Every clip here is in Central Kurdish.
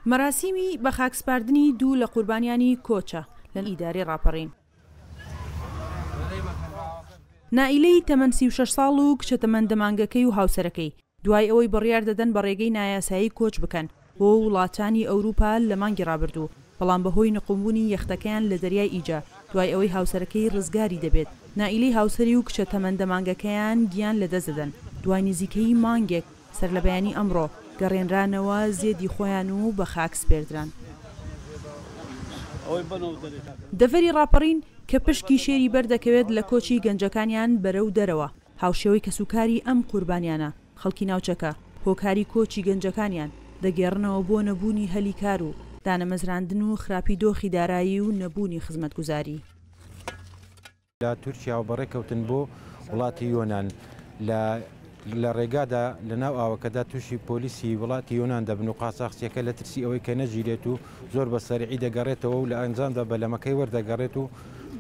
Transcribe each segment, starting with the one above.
مەراسیمی بەخاکسپاردنی دوو لە قوربانیانی کۆچە لە ئیدارەی ڕاپەڕین. نائیلەی تەمەن 36 ساڵ و کچە تەمەن دە مانگەکەی و هاوسەرەکەی، دوای ئەوەی بڕیار دەدەن بە ڕێگەی نایاسایی کۆچ بکەن بۆ وڵاتانی ئەوروپا لە مانگی ڕابردوو، بەڵام بەهۆی نقومبوونی یەختەکەیان لە دەریای ئیجە، دوای ئەوەی هاوسەرەکەی ڕزگاری دەبێت، نائیلەی هاوسەری و کچە تەمەن دە مانگەکەیان گیان لەدەست دەدەن، دوای نزیکەی مانگێک سەرلەبەیانی ئەمڕۆ گەڕێنرانەوە زێدی خۆیان و بە خاک سپێردران. دەڤەری ڕاپەڕین کە پشکی شێری بەردەکەوێت لە کۆچی گەنجەکانیان بەرەو دەرەوە، هاوشێوەی کەسوکاری ئەم قوربانیانە، خەڵکی ناوچەکە هۆکاری کۆچی گەنجەکانیان دەگێڕنەوە بۆ نەبوونی هەلی کار و دانەمەزراندن و خراپی دۆخی دارایی و نەبوونی خزمەتگوزاری. لە تورکیاوە بەڕێکەوتن بۆ وڵاتی یۆنان، لە لە ڕێگادا لە ناو ئاوەکەدا تووشی پۆلیسی وڵاتی یۆنان دەبن و قاچاخچیەکە لە ترسی ئەوەی کە نەگیرێت و زۆر بە سەریعی دەگەڕێتەوە و لە ئەنجامدا بەلەمەکەی وەردەگەڕێت و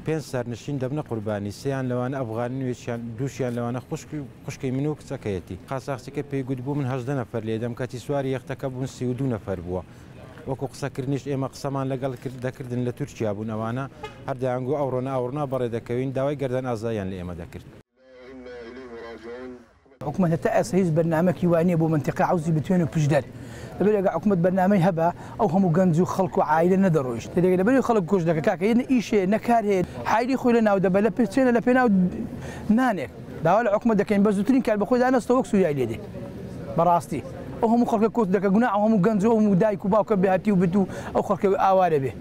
پێنج سەرنشین دەبنە قوربانی، سێیان لەوانە ئەفغانین و یەکیان دووشیان لەوانە خوشک خوشکی من و کچەکەیەتی. قاچاخچیەکە پێی گوتبوو من 18 نەفەر لێدەم، کەچی سواری یەختەکە بوون 32 نەفەر بووە. وەکو قسەکردنیش ئێمە قسەمان لەگەڵ دەکردن لە تورکیا بوون ئەوانە هەر دەیانگوت ئەوڕۆ نا ئەوڕۆ نا بەڕێ دەکەوین داوای گەردەن ئازاییان لە ئێمە دەکرد. حکومەت هەتا ئێستا هیچ بەرنامەکی وا نیە بۆ مەنتیقەی عەوزی بتوێن و پشدەر لەبەر ئەگەر حکومەت بەرنامەی هەبا ئەو هەموو گەنج و خەڵک و عایلە نەدەڕۆیشت لەبەر لەبەر خەڵک کۆچ دەکە کاکە یە نە ئیش هەیە نە کار هەیە عایلی خۆی لە ناو دەبە لە پێچێنە لە پێناو نانێک داوا لە حکومەت دەکەین بە زووترین کار بەخۆی دانەستەوە وەک سوریای لێ دێ بەڕاستی ئەو هەموو خەڵکە کۆچ دەکە گوناح ئەو هەموو گەنج و ئەو هەموو دایک و باوکە بێ هەتیو بت و ئەو خەڵکە ئاوارە بێ.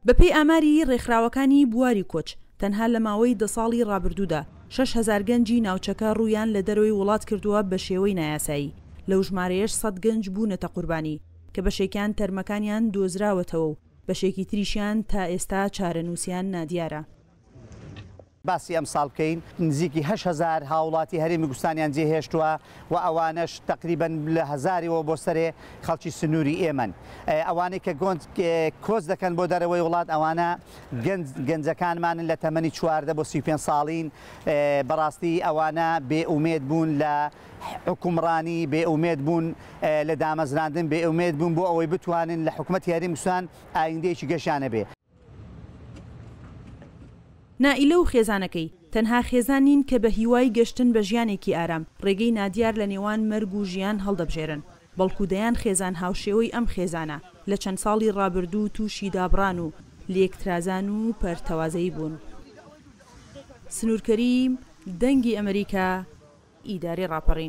بەپێی ئاماری ڕێکخراوەکانی بواری کۆچ، تەنها لە ماوەی دە ساڵی ڕابردوودا 6000 گەنجی ناوچەکە ڕوویان لە دەرەوەی وڵات کردووە بە شێوەی نایاسایی، لەو ژمارەیەش سەد گەنج بوونەتە قوربانی، کە بەشێکیان تەرمەکانیان دۆزراوەتەوە و بەشێکی تریشیان تا ئێستا چارەنووسیان نادیارە. باسی ئەمساڵ بکەین نزیکی 8000 هاوڵاتی هەرێمی کوردستانیان جێهێشتووە و ئەوانەش تەقریبەن لە هەزارەوە بۆ سەرێ خەڵکی سنووری ئێمەن. ئەوانەی کە گۆنج کۆچ دەکەن بۆ دەرەوەی وڵات ئەوانە گەنج گەنجەکانمانن لە تەمەنی 14 بۆ 35 ساڵین بەڕاستی ئەوانە بێ ئومێد بوون لە حکومڕانی بێ ئومێد بوون لە دامەزراندن بێ ئومێد بوون بۆ ئەوەی بتوانن لە حکومەتی هەرێمی کوردستان ئایندەیەکی گەشیان هەبێ. نائیلە و خێزانەکەی، تەنها خێزان نین کە بە هیوای گەشتن بە ژیانێکی ئارام، ڕێگەی نادیار لە نێوان مەرگ و ژیان هەڵدەبژێرن، بەڵکو دەیان خێزان هاوشێوەی ئەم خێزانە لە چەند ساڵی ڕابردوو تووشی دابڕان و لێکترازان و پەرتەوازەیی بوون. سنوور کەریم، دەنگی ئەمەریکا، ئیدارەی ڕاپەڕین.